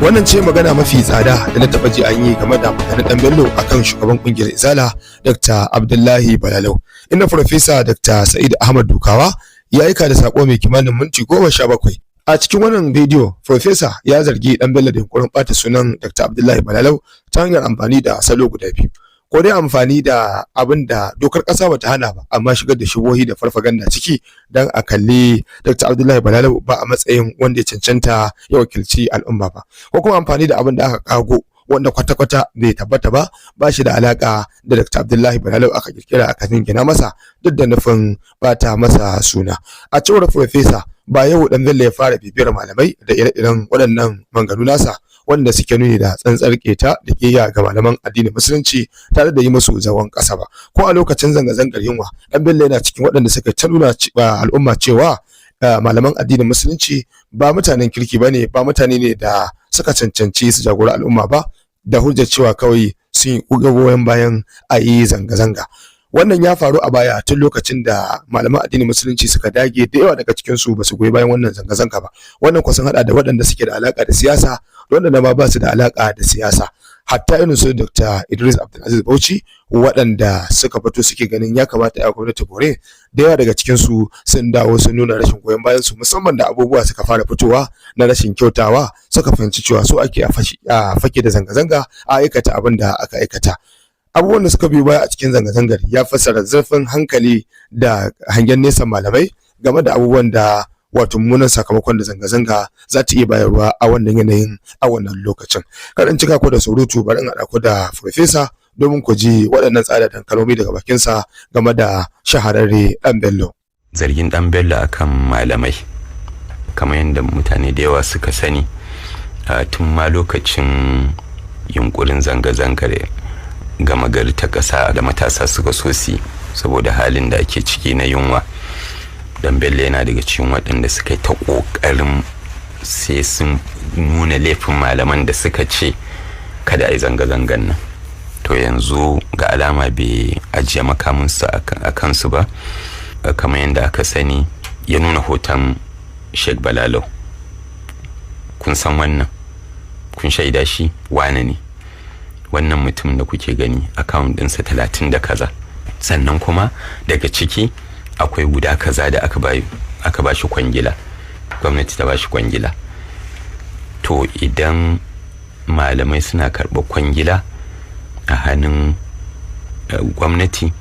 Wannan ce magana mafi tsada da na taɓa ji an yi game da maganar Dan Bello akan shugaban kungiyar Izala, Dr. Abdullahi Balalau. Inda Farfesa Dr. Sa'id Ahmad Dukawa ya aika da sako mai kimanin minti 17. A cikin wannan bidiyo, Farfesa ya zargi Dan Bello da yunkurin ɓata sunan Dr. Abdullahi Balalau ta hanyar amfani da salo guda biyu. Ko dai amfani da abin da dokar ƙasa bata hana ba, amma shigar da shubuhohi da farfaganda ciki don a kalli Dr. Abdullahi Balalau ba a matsayin wanda ya cancanta ya wakilci al'umma ba. Ko kuma amfani da abin da aka kago wanda kwata-kwata bai tabbata ba, ba shi da alaka da Dr. Abdullahi Balalau, aka kirkira aka jingina masa duk da nufin bata masa suna. A cewar Farfesa, ba yau Dan Bello ya fara bibiyar malamai da ire-iren waɗannan maganganu nasa wanda suke nuni da tsantsar keta da ƙiyayya ga malaman addinin Musulunci tare da yi musu zagon ƙasa ba. Ko a lokacin zanga-zangar yunwa, Dan Bello yana cikin waɗanda suka ta nuna al'umma cewa malaman addinin Musulunci ba mutanen kirki bane, ba mutane ne da suka cancanci su jagori al'umma ba, da hujjar cewa kawai sun yi goyon bayan a yi zanga-zanga. Wannan ya faru a baya tun lokacin da malaman addinin Musulunci suka dage, da yawa daga cikin su ba su goyi bayan wannan zanga-zanga ba. Wannan kusan hada da waɗanda suke da alaka da siyasa da waɗanda ma ba su da alaka da siyasa, hatta irin su Dr. Idris Abdulaziz Bauchi, waɗanda suka fito suke ganin ya kamata a gwamnati bore. Da yawa daga cikin su sun dawo sun nuna rashin goyon bayan su, musamman da abubuwa suka fara fitowa na rashin kyautawa, suka fahimci cewa so ake a fake da zanga-zanga a aikata abin da aka aikata. Abubuwan da suka biyo baya a cikin zanga-zangar ya fassara zurfin hankali da hangen nesa malamai game da abubuwan da, wato mummunan sakamakon da zanga-zanga za ta iya bayarwa a wannan yanayin, a wannan lokacin. Kada in cika ku da surutu, bari in haɗa ku da Farfesa domin ku ji waɗannan tsadadan kalmomi daga bakinsa game da shahararre Dan Bello. Zargin Dan Bello akan malamai, kamar yadda mutane da yawa suka sani, tun ma lokacin yunkurin zanga-zangar gama gari ta ƙasa da matasa suka so su saboda halin da ake ciki na yunwa, Dan Bello yana daga cikin waɗanda suka yi ta ƙoƙarin sai sun nuna laifin malaman da suka ce kada a yi zanga-zangan nan. To yanzu ga alama bai ajiye makaminsa a kansu ba. Kamar yadda aka sani, ya nuna hoton Sheikh Balalau: "Kun san wannan, kun shaida shi, wane ne wannan mutum da kuke gani? Account ɗinsa 30 da kaza, sannan kuma daga ciki akwai guda kaza da aka ba shi kwangila, gwamnati ta ba shi kwangila." To idan malamai suna karɓar kwangila a hannun gwamnati,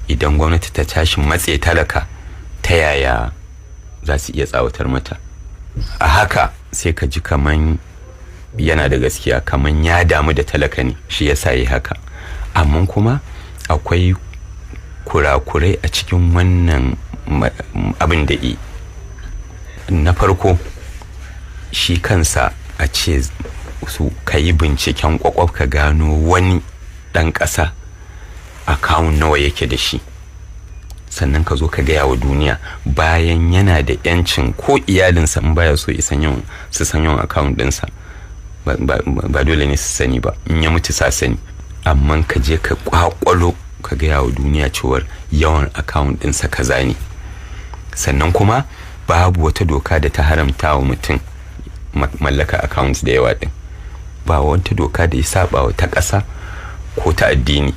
idan gwamnati ta tashi matse talaka, ta yaya za su iya tsawatar mata? A haka sai ka ji kaman yana da gaskiya, kaman ya damu da talaka ne shi ya sa yi haka. Amma kuma akwai kurakurai a cikin wannan abin da i na farko, shi kansa a ce su ka yi binciken kwakwaf ka gano wani ɗan ƙasa account nawa yake da shi, sannan ka zo ka gaya wa duniya, bayan yana da yancin ko iyalinsa in baya so su san yawan account ɗinsa, ba dole ne su sani ba, in ya mutu sa sani. Amma ka je ka kwakwalo ka gaya wa duniya cewar yawan account ɗinsa kaza ne. Sannan kuma babu wata doka da ta haramta wa mutum mallaka accounts da yawa din. Ba wata doka da ya saba wa ta ƙasa ko ta addini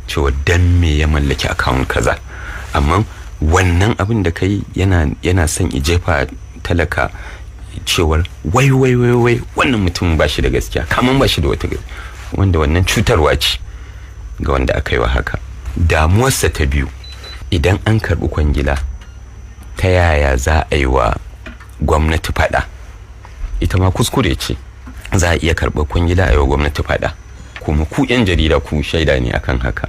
cewa dan me ya mallaki account kaza. Amma wannan abin da kai yana son i jefa talaka cewar wai wai wai wai, wannan mutum ba shi da gaskiya, kaman ba shi da wata, wanda wannan cutarwa ce ga wanda aka yi wa haka. Damuwarsa ta biyu, idan an karɓi kwangila, ta yaya za a yi wa gwamnati faɗa? Ita ma kuskure ce. Za a iya karɓar kwangila a yi wa gwamnati faɗa. Kuma ku 'yan jarida ku shaida ne akan haka.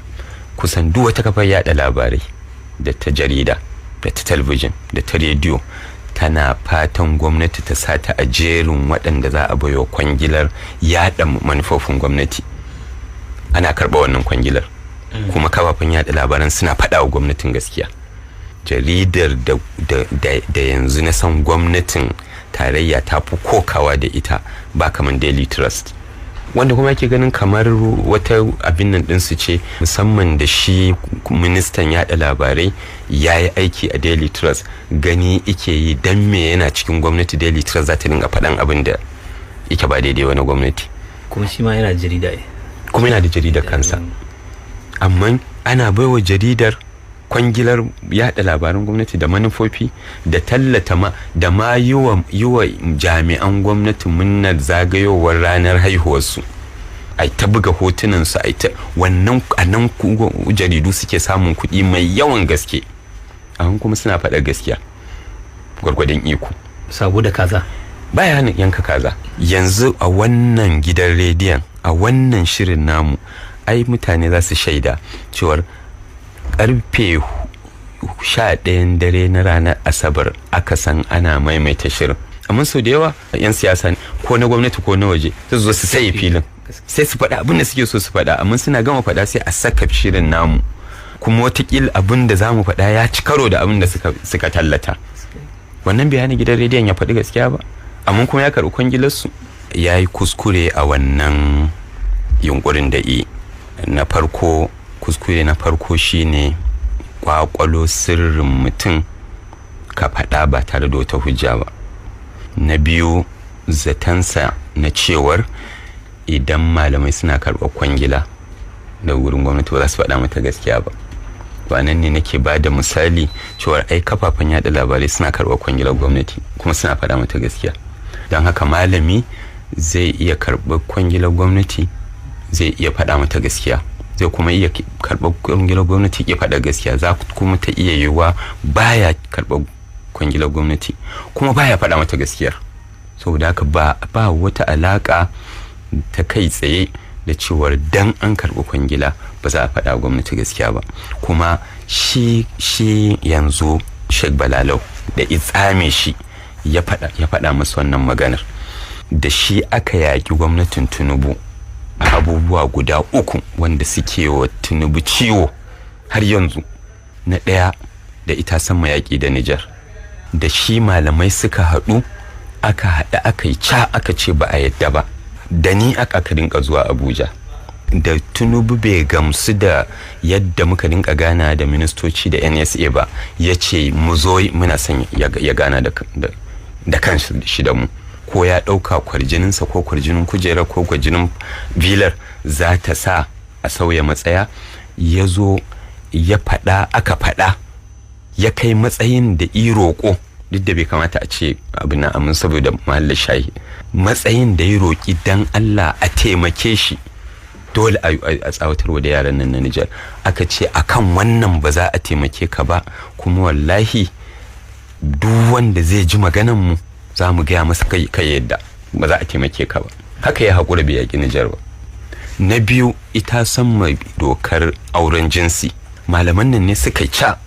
Kusan duk wata kafar yada labarai, da ta jarida da ta talabijin da ta rediyo, tana fatan gwamnati ta sata a jerin waɗanda za a baiwa kwangilar yada manufofin gwamnati. Ana karɓa wannan kwangilar, kuma kafafen yada labaran suna faɗa wa gwamnatin gaskiya. Jaridar da yanzu na san gwamnatin tarayya ta fi kokawa da ita ba kamar Daily Trust, wanda kuma ake ganin kamar wata abin nan ɗinsu ce, musamman da shi ministan yada labarai ya yi aiki a Daily Trust, gani ike yi dan me yana cikin gwamnati Daily Trust za ta dinga faɗan abin da yake ba daidai wani gwamnati. Kuma shi ma yana jarida. Kuma yana da jaridar kansa, amma ana baiwa jaridar kwangilar yada labaran gwamnati da manufofi da tallata ma da ma yi wa jami'an gwamnati munnar zagayowar ranar haihuwarsu, ai ta buga hotunansu, ai ta wannan. A nan jaridu suke samun kuɗi mai yawan gaske, amma kuma suna faɗa gaskiya gwargwadon iko. Sabo da kaza. Baya yanka kaza. Yanzu a wannan gidan rediyon, a wannan shirin namu, ai mutane za su shaida cewar karfe 11n dare na ranar Asabar aka san ana maimaita shirin, amma sau da yawa 'yan siyasa ko na gwamnati ko na waje su zo su saye filin, sai su faɗa abin da suke so su faɗa, amma suna gama faɗa sai a saka shirin namu, kuma watakila abin da za mu faɗa ya ci karo da abin da suka tallata. Wannan bayanin gidan rediyon ya faɗi gaskiya ba, amma kuma ya karɓi kwangilarsu. Ya yi kuskure a wannan yunkurin da i na farko. Kuskure na farko shine kwakwalo sirrin mutum ka faɗa ba tare da wata hujja ba. Na biyu, zatansa na cewar idan malamai suna karɓar kwangila da wurin gwamnati ba za su faɗa mata gaskiya ba. Ba nan ne nake ba da misali cewar ai kafafen yada labarai suna karɓar kwangilar gwamnati kuma suna faɗa mata gaskiya. Don haka malami zai iya karɓar kwangilar gwamnati, zai iya faɗa mata gaskiya, zai kuma iya karɓar kwangilar gwamnati ya faɗa gaskiya. Za kuma ta iya yiwuwa baya karɓar kwangilar gwamnati kuma baya faɗa mata gaskiyar. Saboda haka ba wata alaƙa ta kai tsaye da cewar dan an karɓi kwangila ba za a faɗa gwamnati gaskiya ba. Kuma shi yanzu Sheikh Balalau da itsame shi ya faɗa masa wannan maganar, da shi aka yaƙi gwamnatin Tinubu a abubuwa guda uku wanda suke wa Tinubu ciwo har yanzu. Na ɗaya, da ita sama yaƙi da Nijar, da shi malamai suka haɗu, aka haɗu, aka yi ca, aka ce ba a yadda ba. Da ni aka rinka zuwa Abuja, da Tinubu bai gamsu da yadda muka rinka gana da ministoci da NSA ba, ya ce mu zo, muna son ya gana da kan shi da mu. Ko ya ɗauka kwarjininsa ko kwarjinin kujera ko kwarjinin vilar za ta sa a sauya matsaya. Ya zo ya faɗa, aka faɗa, ya kai matsayin da i roƙo, duk da bai kamata a ce abin na amin saboda mahallin shahi, matsayin da ya roƙi dan Allah a taimake shi, dole a tsawatarwa da yaran nan na Nijar. Aka ce akan wannan ba za a taimake ka ba, kuma wallahi duk wanda zai ji maganan mu za mu gaya masa kai yadda ba za a taimake ka ba. Haka ya haƙura, bai yaƙi Nijar ba. Na biyu, ita san mai dokar auren jinsi, malaman nan ne suka ca,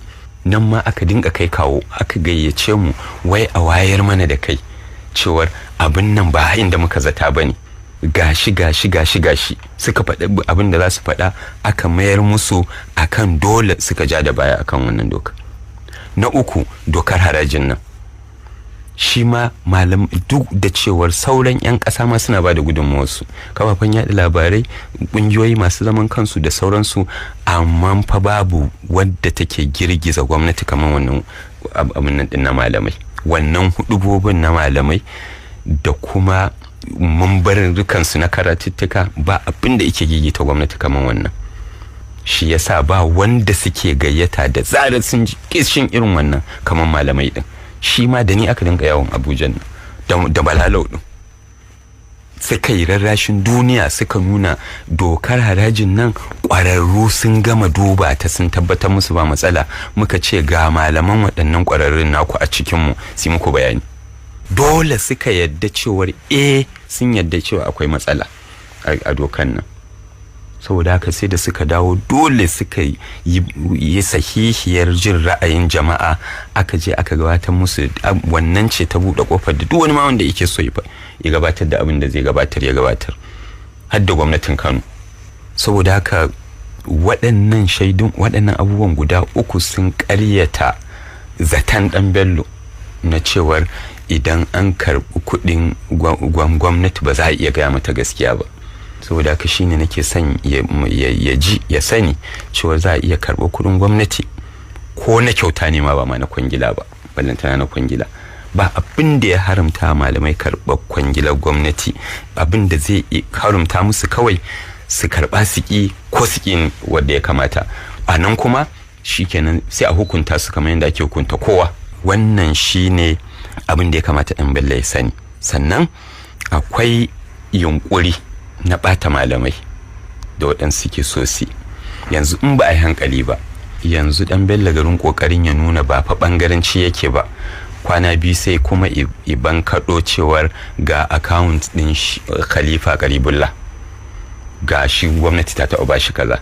nan ma aka dinga kai kawo, aka gayyace mu wai a wayar mana da kai cewar abin nan ba inda muka zata ba ne, gashi gashi gashi gashi. Suka faɗi abin da za su faɗa, aka mayar musu akan dole suka ja da baya akan wannan doka. Na uku, dokar harajin nan, shi ma malam, duk da cewar sauran 'yan ƙasa ma suna ba da gudunmawarsu, kafafen yaɗa labarai, ƙungiyoyi masu zaman kansu da sauransu, amma fa babu wadda take girgiza gwamnati kamar wannan abin nan din na malamai, wannan hudubobin na malamai da kuma mambarin su na karatuttuka. Ba abin da yake gigita gwamnati kamar wannan. Shi yasa ba wanda suke gayyata da zarar sun ji kishin irin wannan kamar malamai din. Shi ma da ni aka dinga yawon Abuja da Balalau din, suka yi rarrashin duniya, suka nuna dokar harajin nan ƙwararru sun gama duba ta, sun tabbatar musu ba matsala. Muka ce ga malaman waɗannan ƙwararrun naku a cikinmu su muku bayani. Dole suka yadda cewar eh, sun yadda cewa akwai matsala a dokan nan. Saboda haka sai da suka dawo, dole suka yi sahihiyar jin ra'ayin jama'a, aka je aka gabatar musu. Wannan ce ta buɗe kofar da duk wani ma wanda yake so ya gabatar da abin da zai gabatar ya gabatar, har da gwamnatin Kano. Saboda haka waɗannan shaidun, waɗannan abubuwan guda uku sun ƙaryata zaton ɗan Bello na cewar idan an karɓi kuɗin gwamnati ba za a iya gaya mata gaskiya ba. Saboda haka shine nake son ya ji, ya sani cewa za a iya karɓar kuɗin gwamnati ko na kyauta ne ma, ba ma na kwangila ba, ballantana na kwangila. Ba abin da ya haramta malamai karɓar kwangilar gwamnati. Abin da zai haramta musu kawai su karɓa su ƙi, ko su ƙi wanda ya kamata. A nan kuma shikenan, sai a hukunta su kamar yadda ake hukunta kowa. Wannan shine abin da ya kamata ɗan Bello ya sani. Sannan akwai yunkuri na ɓata malamai da waɗansu ke so su yanzu in ba a yi hankali ba. Yanzu ɗan Bello garin ƙoƙarin ya nuna ba fa ɓangaranci yake ba, kwana biyu sai kuma iban kaɗo cewar ga account ɗin Khalifa Karibullah, ga shi gwamnati ta taɓa bashi kaza.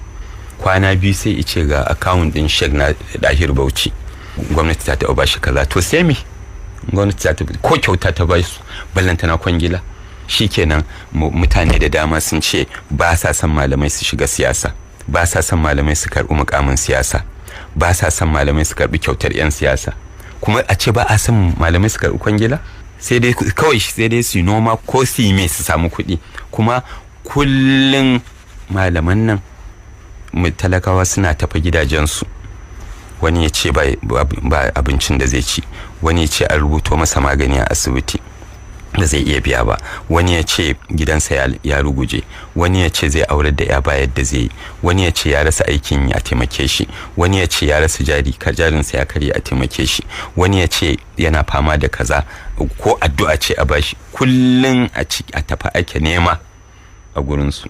Kwana biyu sai ice ga account ɗin Sheikh na Dahir Bauchi, gwamnati ta taɓa bashi kaza. To sai me? Gwamnati ta taɓa ko kyauta ta ba su, ballantana kwangila. Shikenan, mutane da dama sun ce ba sa son malamai su shiga siyasa, ba sa son malamai su karɓi mukamin siyasa, ba sa son malamai su karɓi kyautar 'yan siyasa. Kuma a ce ba a son malamai su karɓi kwangila, sai dai kawai sai dai su yi noma ko su yi mai su samu kuɗi. Kuma kullum malaman nan mu talakawa suna tafa gidajensu, wani ya ce ba abincin da zai ci, wani ya ce an rubuto masa magani a asibiti da zai iya biya ba, wani ya ce gidansa ya ruguje, wani ya ce zai aurar da ya bayar da zai yi, wani ya ce ya rasa aikin yi, a taimake shi, wani ya ce ya rasa jari, ka jarinsa ya karye, a taimake shi, wani ya ce yana fama da kaza, ko addu'a ce a bashi. Kullum a ci a tafi ake nema a gurinsu.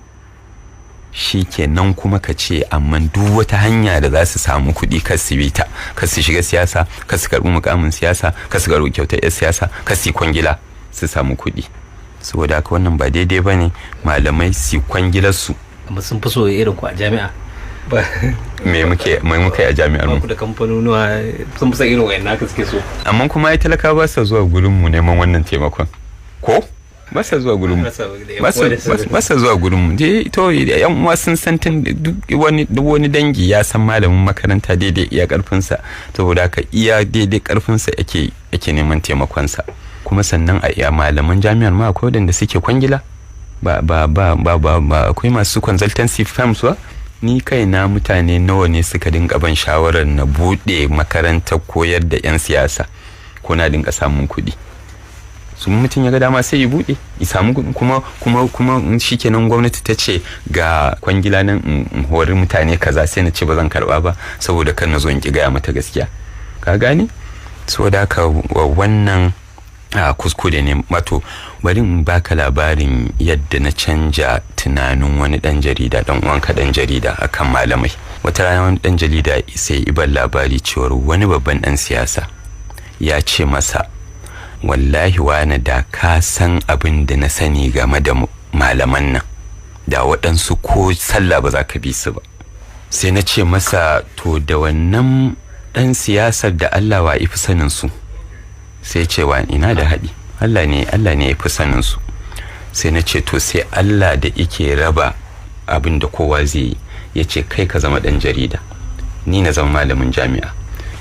Shi kenan kuma ka ce amma duk wata hanya da za su samu kuɗi kar su bi ta, kar su shiga siyasa, kar su karɓi mukamin siyasa, kar su karɓi kyautar 'yan siyasa, kar su yi kwangila su samu kuɗi. Saboda haka wannan ba daidai ba ne malamai su kwangilar su. Amma sun fi so irin ku a jami'a ba. Me muke a jami'ar mu? Ku da kamfanonuwa, sun fi son irin wayan naka suke so. Amma kuma ai talakawa ba sa zuwa gurin mu neman wannan taimakon, ko ba sa zuwa gurin mu, ba sa zuwa gurin mu. Je to, yan uwa sun san tun duk wani dangi ya san malamin makaranta daidai iya karfin sa. Saboda haka iya daidai karfin sa yake neman taimakon sa. Kuma sannan a iya malaman jami'ar ma akwai wadanda suke kwangila. Ba ba ba ba ba ba akwai masu consultancy firms ba. Ni kaina mutane nawa ne suka dinga ban shawarar na bude makarantar koyar da 'yan siyasa ko na dinga samun kuɗi. Su mutum ya ga dama sai ya bude ya samu kuɗi. Kuma shikenan, gwamnati ta ce ga kwangila nan in hori mutane kaza, sai na ce ba zan karba ba saboda kan na zo in ki gaya mata gaskiya, ka gane? Saboda haka wannan a kuskure ne. Wato bari in baka labarin yadda na canja tunanin wani dan jarida, dan uwanka dan jarida, akan malamai. Wata rana wani dan jarida sai iban labari cewar wani babban dan siyasa ya ce masa, "Wallahi wani, da ka san abin da na sani game da malaman nan, da waɗansu ko sallah ba za ka bi su ba." Sai na ce masa, "To, da wannan ɗan siyasar da Allah, wa ifi sanin su?" Sai ce wa ina da haɗi, Allah ne, Allah ne ya fi sanin su. Sai na ce, "To, sai Allah da ike raba abin da kowa zai yi, ya ce kai ka zama ɗan jarida, ni na zama malamin jami'a,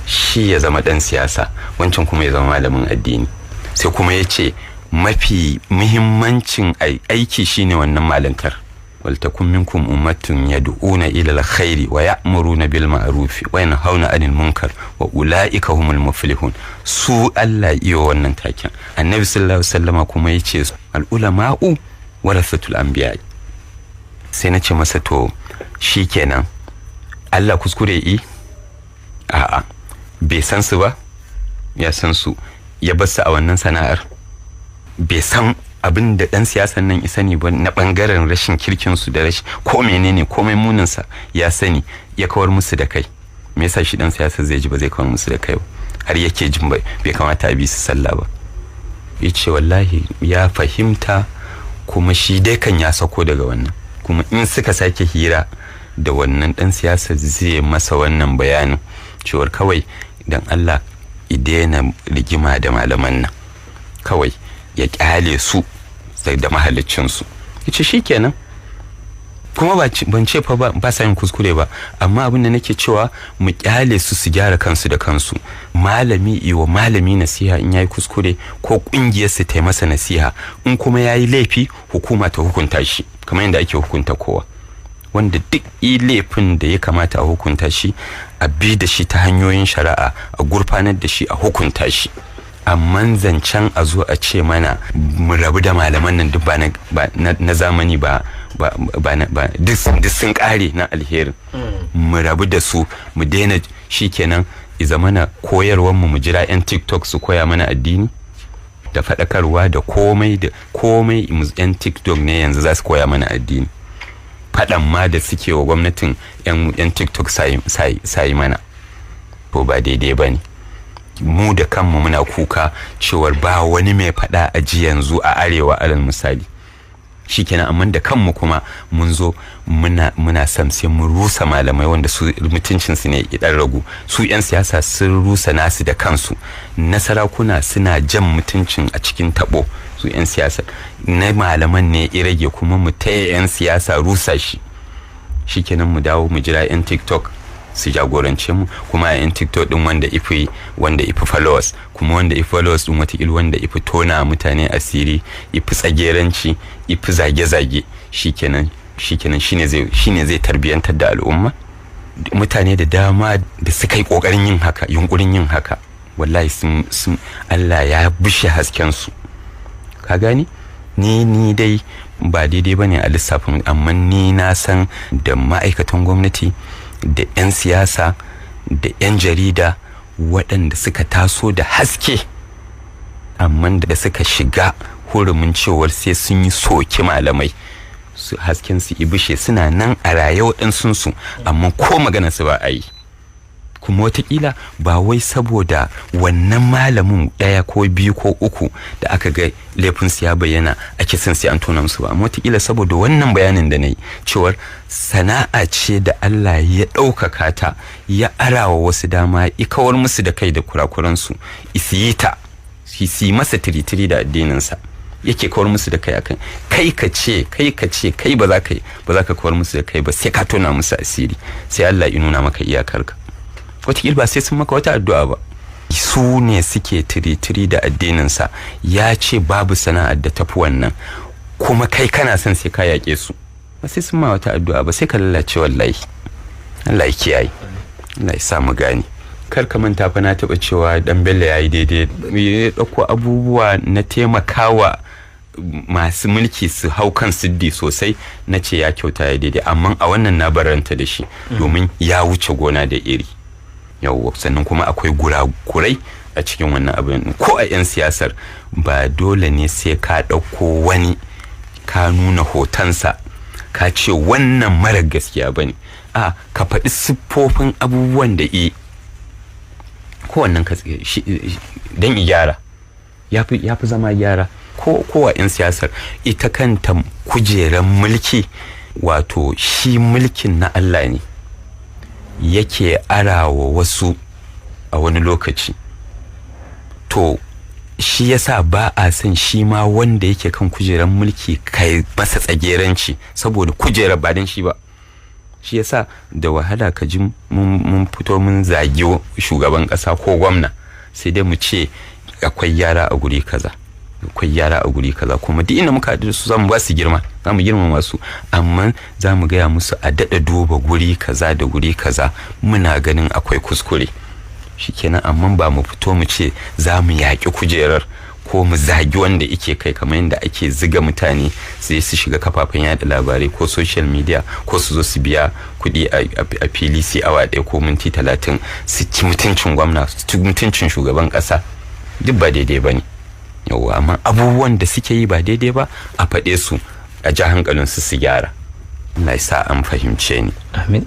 shi ya zama ɗan siyasa, wancan kuma ya zama malamin addini." Sai kuma ya ce mafi muhimmancin aiki shine wannan malantar. "ولتكن منكم أمة يدعون إلى الخير ويأمرون بالمعروف وينهون عن المنكر وأولئك هم المفلحون." Su Allah iyo wannan taken. Annabi sallallahu alaihi wasallama kuma yace "العلماء ورثة الأنبياء". Sai na ce masa, "To shikenan, Allah kuskure yi? A'a, bai san su ba? Ya san su. Ya bar su a wannan sana'ar? Bai san abin da dan siyasan nan isa ne ba na bangaren rashin kirkin su da rashin ko menene, komai munin sa ya sani, ya kawar musu da kai. Me yasa shi dan siyasa zai ji ba zai kawar musu da kai ba, har yake jin bai kamata a bi su sallah ba?" Ya ce wallahi ya fahimta, kuma shi dai kan ya sako daga wannan. Kuma in suka sake hira da wannan dan siyasa zai masa wannan bayanin cewar kawai dan Allah i daina rigima da malaman nan, kawai ya kyale su da mahaliccinsu. Ya ce shi kenan. Kuma ban ce fa ba sa yin kuskure ba, amma abin da nake cewa mu kyale su su gyara kansu da kansu. Malami iwa malami nasiha in yayi kuskure, ko kungiyar su ta masa nasiha. In kuma yayi laifi, hukuma ta hukunta shi kamar yadda ake hukunta kowa. Wanda duk i laifin da ya kamata a hukunta shi, a bi da shi ta hanyoyin shari'a, a gurfanar da shi, a hukunta shi. Amma zancen a zo a ce mana mu rabu da malaman nan duk ba na zamani ba, ba duk sun kare na alherin, mu rabu da su, mu daina, shikenan zamana koyarwar mu, mu jira 'yan TikTok su koya mana addini da faɗakarwa da komai da komai. 'Yan TikTok ne yanzu za su koya mana addini. Faɗan ma da suke wa gwamnatin, 'yan TikTok sayi mana, to ba daidai ba ne. Mu da kanmu muna kuka cewar ba wani mai faɗa a ji yanzu a Arewa, alal misali, shikenan. Amma da kanmu kuma mun zo muna son sai mun rusa malamai wanda su mutuncinsu ne idan ragu. Su 'yan siyasa sun rusa nasu da kansu, na sarakuna suna jan mutuncin a cikin tabo, su 'yan siyasa na malaman ne ya rage, kuma mu taya 'yan siyasa rusa shi. Shikenan mu dawo mu jira 'yan TikTok su jagorance mu. Kuma a 'yan TikTok din, wanda ifi followers, kuma wanda ifi followers din, wata wanda ifi tona mutane asiri, ifi tsageranci, ifi zage-zage, shikenan shine zai tarbiyantar da al'umma. Mutane da dama da suka yi kokarin yin haka, yunkurin yin haka, wallahi sun Allah ya bushe hasken su. Ka gani, ni dai ba daidai bane a lissafin, amma ni na san da ma'aikatan gwamnati da 'yan siyasa da 'yan jarida waɗanda suka taso da haske, amma da suka shiga hurumin cewar sai sun yi soki malamai, su hasken su ibishe. Suna nan a raye waɗansu su, amma ko magana su ba a yi. Kuma watakila ba wai saboda wannan malamin ɗaya ko biyu ko uku da aka ga laifinsu ya bayyana ake son sai an tona musu ba, amma watakila saboda wannan bayanin da na yi cewar sana'a ce da Allah ya ɗaukaka ta, ya arawa wasu dama, ya kawar musu da kai da kurakuransu, su yi ta, su yi masa tiritiri da addininsa, yake kawar musu da kai akan kai ka ce kai ba za ka kawar musu da kai ba sai ka tona musu asiri, sai Allah ya nuna maka iyakarka. Wataƙila ba sai sun maka wata addu'a ba. Su ne suke tiritiri da addininsa, ya ce babu sana'ar da tafi wannan, kuma kai kana son sai ka yaƙe su. Ba sai sun ma wata addu'a ba, sai ka lalace wallahi. Allah ya kiyaye, Allah ya sa mu gane. Kar ka manta fa, na taɓa cewa Dan Bello ya yi daidai, ya ɗauko abubuwa na taimakawa masu mulki su hau kan siddi sosai. Na ce ya kyauta, ya daidai, amma a wannan na baranta da shi domin ya wuce gona da iri. Yawwa, sannan kuma akwai guragurai a cikin wannan abin. Ko a 'yan siyasar, ba dole ne sai ka ɗauko wani ka nuna hotonsa ka ce wannan mara gaskiya ba ne. A ka faɗi siffofin abubuwan da i kowannan ka don i gyara, ya fi zama gyara. Ko kowa 'yan siyasar, ita kanta kujeran mulki, wato shi mulkin na Allah ne yake arawa wasu a wani lokaci. To shi yasa ba a son shi ma wanda yake kan kujeran mulki kai masa tsageranci, saboda kujerar ba don shi ba. Shi yasa da wahala ka ji mun fito mun zagi shugaban kasa ko gwamna, sai dai mu ce akwai yara a guri kaza, akwai yara a guri kaza. Kuma duk inda muka haɗu da su, zamu ba su girma, za mu girmama su, amma za mu gaya musu a daɗa duba guri kaza da guri kaza, muna ganin akwai kuskure. Shikenan. Amma ba mu fito mu ce za mu yaƙi kujerar ko mu zagi wanda ike kai, kamar yadda ake ziga mutane sai su shiga kafafen yada labarai ko social media, ko su zo su biya kuɗi a fili sai awa 1 ko minti 30 su ci mutuncin gwamna, su ci mutuncin shugaban ƙasa. Duk ba daidai ba ne. Yauwa, amma abubuwan da suke yi ba daidai ba, a faɗe su, a ja hankalinsu su gyara. Allah ya sa an fahimce ni. Amin.